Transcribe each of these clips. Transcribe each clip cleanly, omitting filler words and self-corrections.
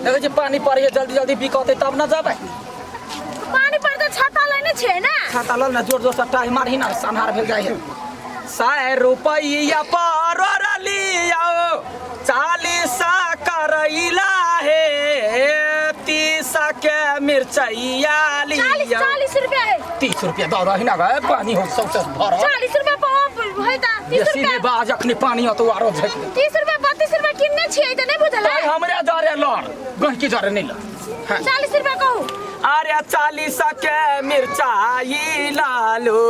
देखै छी पानि पड़ैए, जल्दी जल्दी बिकतै तब ने जेबै। पानी पड़तै, छाता लेने छियै ने? छाता लऽ ने, जोर जोर से टाहि मारही ने, सन्हार भेल जाइ है। 100 रुपैया परोर लियौ, 40 करैला हे, 30 के मिरचैया। 40। लियौ। 40 रुपया है। 30 रुपया दऽ रही ना गे, पानी हो सबसे भरल। 40 रुपया पाव है तऽ 30 बेसी रुपया। नहि बाज, अखनी पानी होतो आरो झकि देतौ। 30 रुपया, 32 रुपया किन्ने छियै तऽ नहि बुझल है? तै हमरे जरे लड़, गहिकी जरे नहि लड़। हाँ। 40 रुपया कहू। अरे, 40 के मिरचाई लालू,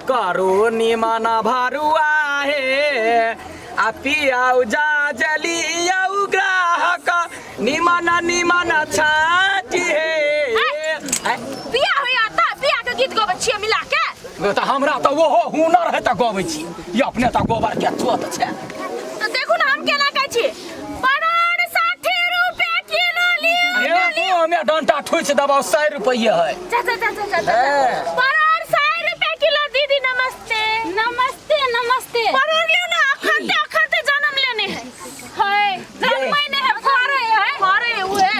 करू निमन भरुआ हे, आ पियाउ जा जलियौ ग्राहक, निमन निमन छाटी हे। ऐ, बियाह होइया तऽ बियाह के गीत गबै छियै मिला के। तऽ हमरा तऽ ओहो हुनर है तऽ गबै छी, ई अपने तऽ गोबर के चोत छै। तऽ देखू ने हम केना कहै छी, परोड़ 60 रुपया किलो लियौ। हे, मुँह में डंटा ठुसि देबौ, 100 रुपैए है। जा जा जा जा जा जा। हे। परोड़ 100 रुपया किलो। दीदी, नमस्ते। नमस्ते, नमस्ते। परोड़ लियौ ना, अखन ते अखन ते जन्म लेने है। है, जन्मै नहि है, फरै है। फरे उहे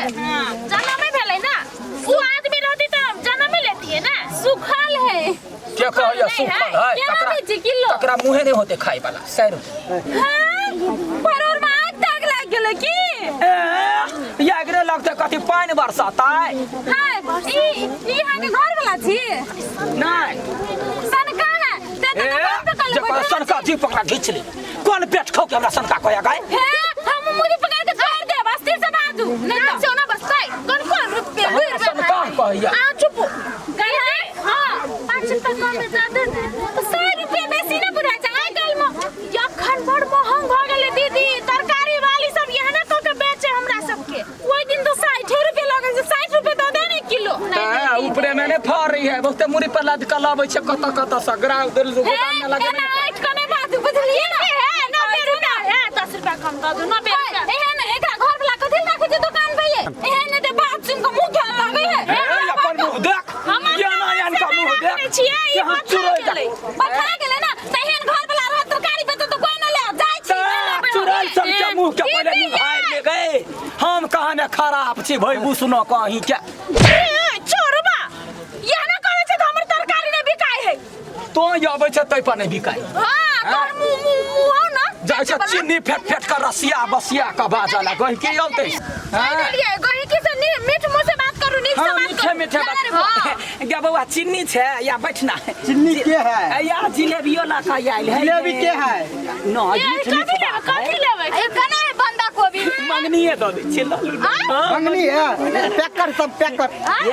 जन्मे भेलै ना, उ आदमी रहती तऽ जन्मे लेती है ना। सुखल है। के कहैया नहीं सुखल है। है? केना तकरा दै छी किलो? तकरा मुँहे नहि होते खाय वाला, 100 रुपैआ। हाँ, परोड़ में आग ताग लागि गेलै की? ए, यागरे लगतै कथी पानि बरसतै। हाँ, ई ई अहाँके घर वाला छी? नहि। सनका है ते ए तऽ दुकान पे कल जे सनका जी पकड़ा घीच ले, कोन पेट खाउ के हमरा सनका कहया गाय? हे, हम मुड़ी पकड़ के छोड़ देब, अस्थिर से बाजू नहीं ना तऽ। से ना बसतै, कोन कोन रुपये? हमरा सनका कहैया। आ चुप। गई है। हाँ, 5 रुपया कम में ज्यादा दे। तऽ 100 रुपया बेसी नहि बुझाइ छै आइ काल्हि मे? अखन बड़ महंग भऽ गेलै दीदी, तरकारी वाली सब एहने कऽ के बेचे हमरा सबके। ओहि दिन तऽ 60 रुपया लगै छै, 60 रुपया दऽ दे ने किलो। तऽ ऊपरे में नहि फरै है, बहुते मुड़ी पर लाद कऽ लबै छै कतऽ कतऽ सँ ग्राहक देल हे, गोदाम में लगे। एना ऐठ कऽ नहि बाजू, बुझलियै ने? हे, 90 रुपया हे, 10 रुपया कम दऽ दू, 90 रुपया। एहन एकरा घर वाला कथी लए राखै छै दुकान पे ये? एहन एते बात सुन कऽ मुँह खेल लागै है। ए, अपन मुँह देख। हमर एना एन का मुँह देख। राखने छियै, ई केहन बता चुड़ै गेलै। बता गेलै ना तऽ एहन घर वाला रहत तरकारी बेचत तऽ कोइ नहि ले जाइ छी। चुड़ैल सबके मुँह के पहिले निभारि ले गए। हम कहाँ ने खराब छी भई, बुसनो कहीं के। ए, चोरबा, इएह ने कहै छै तऽ हमर तरकारी नहि बिकाइ है। तो अबै छै तै पर नहि बिकाइ। हाँ, तोहर मुँह मुँह मुँह हौ ना। जाइ छै चीनी फेट फेट कर रसिया बसिया के बाजऽ ला गहिकी औतै। कहि देलियै, गहिकी से मीठ मुँह से बात करू, नीक से हाँ बात मीठे करू। मीठे बात। हाँ। गे बौआ, चीनी छै या बैठना? चीनी के है? या जिलेबियो ला के आयल है। जिलेबी के है? न। ए, मीठ मीठ कथी लेबै? बात है। कथी लेबै? ए, केना है बंदा कोबी? मंगनीए दऽ दै छियै, लऽ लू ने। हाँ। मंगनी है, पैक कर सब, पैक कर,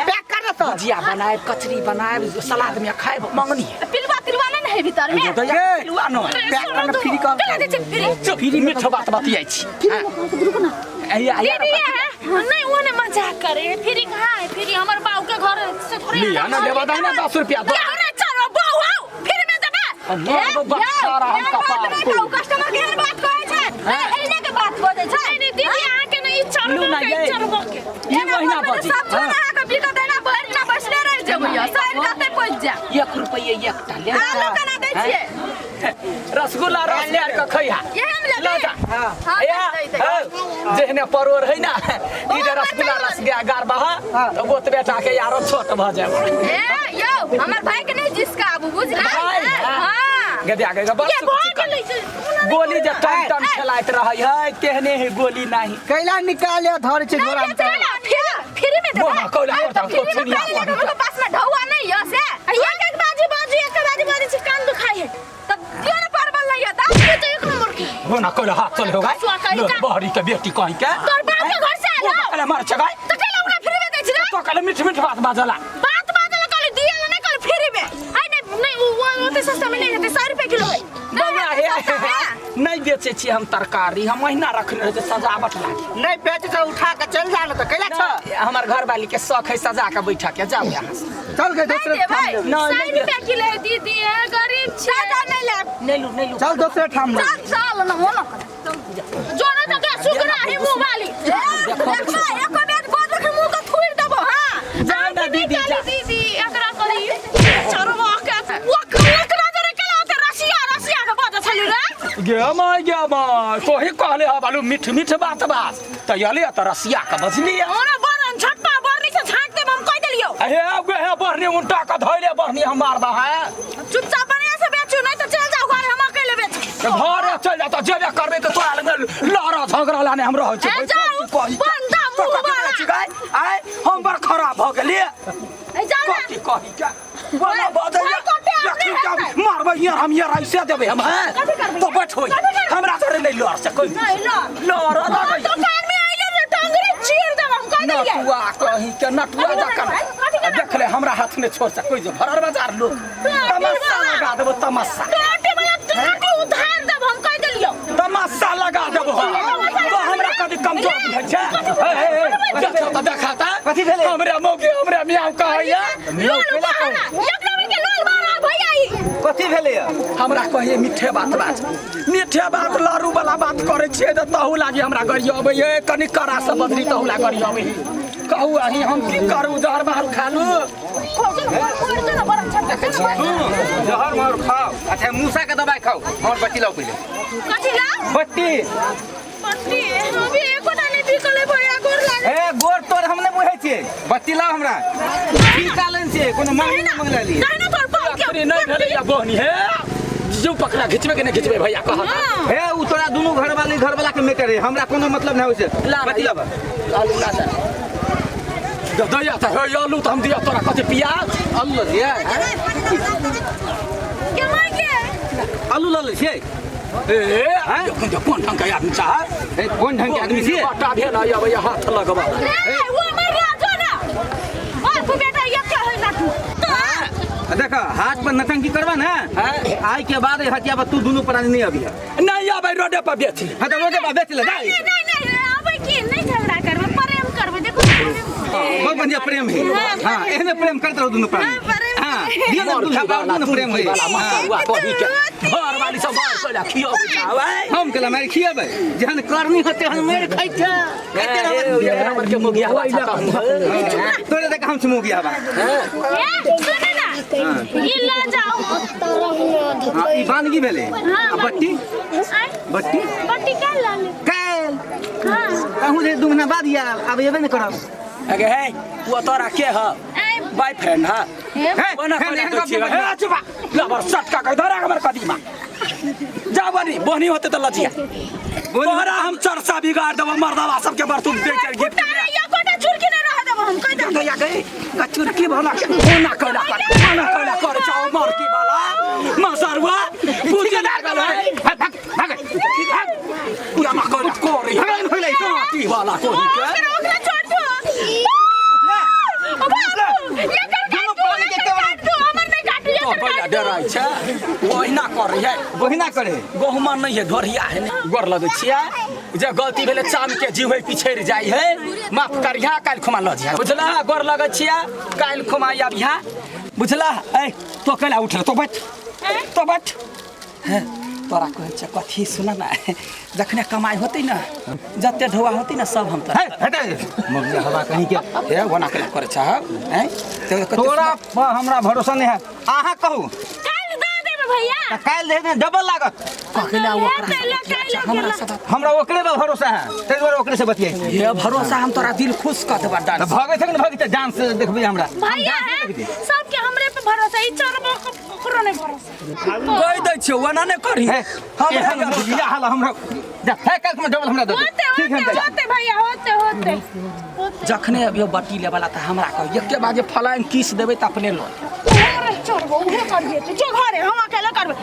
पैक कर ना सब। भुजिया बनायब, कचरी बनायब, सलाद में खायब, मंगनी है। पिलुआ तिलुआ नहि ने है भीतर में? के? पिलुआ न पैक करना, फ्री कर। केना दै छै फ्री? चुप, फ्री मीठ बात बतियाइ छी। हाँ। या या। दीदी है नहीं, वो ने मजाक करे, फ्री कहाँ है फ्री? हमर बाऊ के घर से थोड़े। लिया ना, लेबा दही ना, 10 रुपया दो। ना, चलो बाऊ आओ, फ्री में देबे। मारबो बक्सारा हम कपार फोड़ि। कस्टमर के एहन बात कहै छै? एहने के बात बजै छै? नहीं नहीं दीदी, अहाँ के नहीं, लू चढ़बो ना के ये। चढ़बो के। ई महीना बची। सब छोड़ा अहाँके बिकत, एना भरि दिना बैसले रहि जेबै, सड़ि कतै पहुँच जाय। 1 रुपये एकटा ले। आलू केना दै छियै? रसगुल्ला रस लार के खैहा। इएह मे लेबै? लऽ जा। हाँ, या, दै, दै। हौ, जेहने परोर है ना, ई जे रसगुल्ला रस गया गारबा तऽ ओतबे टा के यारो छोट भऽ जायब। ए यौ, हमर भाई के नहीं जिसका आबू, बुझलियै? भाई, हाँ। गदिया गे बस। ये भऽ गेलै से। गोली जे टन टन खेलाइत रहै है, तेहने है गोली नाही। कैला निकाले धर छै झोरा में? बेचै ना, फ्री फ्री में देबै। मोना कौला करता तो सुनिया। काल्हि लेके हुनकर पास में ढौआ नहीं यऽ से। एक एक बाजी बाजू, एक बाजी बाजी छी, कान दुखाई है। तब दियौ ने, परवल नहीं यऽ तऽ। ये तो एक नंबर के। मोना कौला हाथ चले हो सुआ गए कहीं का। बहरी के बेटी कहीं के। तोर बाप के घर से आयल हौ। कले मार चगाय। तो कैला ओकरा फ्री में दै छी रे? तो कले मीठ मीठ बात बाजला। बात बाजला कहली, दिया नहीं कहली फ्री में। आइ नहीं नहीं, वो ओते सस्ता में नहीं हेतै, 100 रुपया किलो है। बौआ हे, नहीं बेचे छी हम तरकारी, हम महीना रखने रहै सजावट लागी। नहीं बेच के उठा के चल जा ना तऽ कैला छ? हमर घर वाली के शौक है सजा के बैठा के, जाओ यहाँ से। चल गए दोसरे देबै। ठाम लेबै। नहीं, सौ नहीं। रुपया किलो है दीदी, है गरीब छी। ज्यादा नहीं लेब। नहीं लू, नहीं लू। चल दोसरे ठाम लेबै। चल चल न हो न। जोना तो के सुगरा है मुंह वाली। देखो। देखो, एको बेर बोल के मुंह के थुइर देबो। हां। जाओ ना दीदी, जा। दीदी, एकरा करी चरवा के ओकरा जरे केला होते रसिया रसिया के बात छलु रे। गे my गे my तोही कहले ह बालू मीठ मीठ बात बात त यले त रसिया के बजली ओना बरन छटपा बरनी से छाट देब हम कह देलियो। हे गे हे बहनी उल्टा के धइले बहनी हम मारबा है। चुपचाप बढ़िया से बेचू नहीं तो चल जाओ घर, हम अकेले बेचू। घरे चल जा त जेबे करबे त तोरा लग लहरा झगड़ा लाने हम रहै छी। ए जाऊ, बंदा मुंह वाला। आय हम बड़ खराब भ गेलिए। ए जाओ ना। कथी कही के बोला बजैया भाई कटे अपने लखी के हेतै। मारबै हियाँ हम हियाँ ऐसे देबै हम हैं। कथी करबै? तो बैठो कथी करबै? हमरा तोरे नहीं लड़ सकै। नहीं लड़। लड़ लगै दुकान में आइले रे टंगरी चीर देब हम कह देलिए। नटुआ कही के नटुआ कथी जकर करबै? कथी करबै? देख ले हमरा हाथ में छोड़ सकै जे भरर बाजार लोग तमाशा लगा देबो तमाशा। टोटी वाला टोटी उधार देब हम कह देलियो। तमाशा लगा देबो हम तो हमरा कभी कमजोर बुझै छै। हे हे हे देखो त देखा त कथी भेलै? हमरा मौगी हमरा मियाँ कहैया। लोल बहाना एक नंबर के लोल बहाना भैया ई। कथी भेलै? हमरा कहिए मीठे बात बात मीठे बात लारू वाला बात करै छियै तऽ तहू लागी हमरा गरी अबैये कनि कड़ा से बदली तहू ला गरी अबै। कहू अहीं हम की करू जहर मारू खालू। जहर मार खाओ। अच्छा मूसा के दवाई खाओ और बट्टी लाओ पहिले। कथी लाओ? बट्टी बट्टी अभी एकोटा नहीं बिकले भैया गोर लागे। ए गोर तोर हम नहीं बुझै छियै। बट्टी लाओ हमरा ठीका लेन छियै कोनो मांग नहीं मंगला लिए। नहीं ना तोर पाव के नहीं भेलै या बहनी हे जो पकड़ा घिचबे के नहीं घिचबे भैया कह। हे उ तोरा दुनू घर वाली घर वाला के मैटर है हमरा कोनो मतलब नहीं होय छै। बट्टी लाओ आलू ला दे दैया त हे आलू त हम दिया तोरा कथी प्याज आलू ल लियै के माय के आलू ल लै छियै। ए कोन ढंग के आदमी चाह? ए कोन ढंग के आदमी छियै? बट्टा भेल अबै हाथ लगबा। ए वो मर राजो ना बाप बेटा ये क्या है ना तू। देख हाथ पर नटंकी करबा ना आइ के बाद हटिया पर तू दुनू प्राणी नहीं अभी नहीं आबै रोडे पर बेच। हां त रोडे पर बेच ले नहीं नहीं नहीं आबै की नहीं झगड़ा करबै प्रेम करबै देखो। बहुत बढ़िया प्रेम है। हां एहने प्रेम करत रहो दुनू प्राणी। हां दियो ना दूल्हा बाबू ने प्रेम है। मसरुआ कही के घर वाली सब बाहर कोला खियाबै चाहबै हम केला मार खियाबै जहन करनी होते हम मार खाइ छै। खाइते रहबै ए हमर के मुगिया हवा तोरे देख हम मुगिया हवा। ए सुन ना ई ल जाओ। हां ई बानगी भेलै। आ बट्टी बट्टी बट्टी काल ल ले काल। हां कहूं जे 2 महीना बाद या आब एबे ने करब। अगे हे वो तोरा के ह बॉयफ्रेंड ह ओना कोना तो छी हे चुप लबर सटका के धरा हमर कदीमा जा बनी बहनी होते त लजिया तोहरा हम चर्चा बिगाड़ देब मर्दवा सबके बर्तुम दे चल गिफ्ट या कोटा चुरकी न रह देब हम कह देब। दैया गई चुरकी भला ओना कोला कर ओना कोला कर चाओ मरकी वाला मसरुआ पूजी लागल है। भाग भाग भाग पूरा मा कर कोरी भाग होइलै की वाला कोही के ओकरा छोड़ दो। डराइ छै ओहिना करै है ओहिना करे गहुमा नहीं है ढोरिया है गोर लगै छियै जे गलती भेलै चाम के जीव है पिछड़ि जाइ है माफ करिहा काल्हि खुमा लऽ जिहा बुझला। गोर लगै छियै काल्हि खुमा आबिहा बुझला। ए तो कैला उठल तो बैठ तो बैठ। तोरा कहै छै कथी सुन ना जखने कमाइ होतै ना जते ढोआ होतै ना सब हम तोरा मगिया हवा कहीं के हे ओना केला करै छह हैं तोरा पर हमरा भरोसा नहीं है। अहाँ कहू काल्हि दे देबै भैया। काल्हि दे देबै डबल लागत। ककेला ओकरा हमरा ओकरे पर भरोसा है ताहि दुआरे ओकरे से बतियाइ छी। हे भरोसा हम तोरा दिल खुश कऽ देबा डांस भगै छै ने भगै डांस देखबै हमरा भैया सबके हमरे पे भरोसा ई चरबो ककरो नहीं भरोसा कहि दै छियौ ओना नहि करही हम मगिया हाल हमरा जा हे काल्हि में डबल हमरा दे ठीक है होते भैया होते होते जखने अबियो बट्टी लेबला त हमरा कह एके बाजे फलाइन किस देबै त अपने लो चोरबो उहे करिए जो घरे हम अकेले करबै।